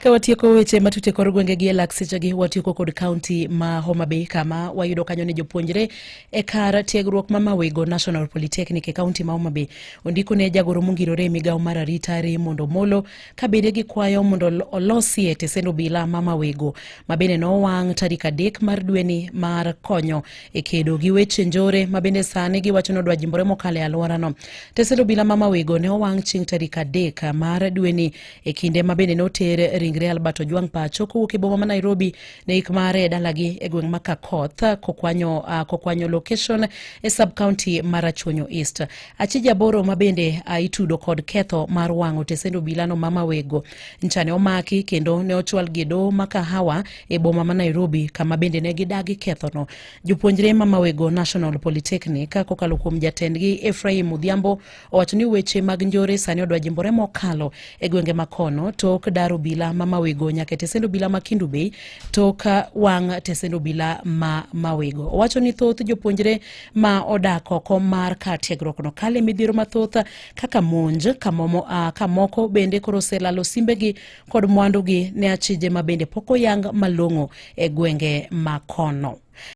Ka watieko weche matut e kor gwenge gi e lak sechegi, watieko kod kaunti ma Homa Bay kama wayudo kanyo ni jopuonjre e kar tiegruok ma Mawego National Polytechnic e kaunti ma Homa Bay ondiko ne jagoro mongirore e migawo mar arita Raymond Omolo ka bende gikwayo mondo olosie tesend obila ma Mawego ma bende nowang' tarik 3 mar dweni mar konyo e kedo gi weche njore ma bende sani giwacho ni odwa jimbore mokalo e alworano. Tesend obila ma Mawego ne owang' chieng' tarik 3 mar dweni e kinde ma bende noter ringre Albert Ojwang pacho kowuok e boma ma Nairobi ne ik mare e dalagi e gweng' ma Kakoth kokwanyo location e sub county ma Rachuonyo East. Achije 8 ma bende itudo kod ketho mar wang'o tesend obilano ma Mawego ncha ne omaki kendo ne ochwalgi e doho ma Kahawa e boma ma Nairobi kama bende ne gidagi kethono. Jopuonjre ma Mawego National Polytechnic kokalo kuom jatendgi Ephraim Odhiambo owacho ni weche mag njore sani odwa jimbore mokalo e gwenge ma kono tok dar obila ma Mawego nyaka e tesend obila ma Kendu Bay tok wang' tesend obila ma Mawego. Owacho ni thoth jopuonjre ma odak oko mar kar tiegruokno kalo e midhiero mathoth kaka monj kamoko bende koro oselalo simbegi kod mwandugi ne achije ma bende pok oyang malong'o e gwenge ma kono.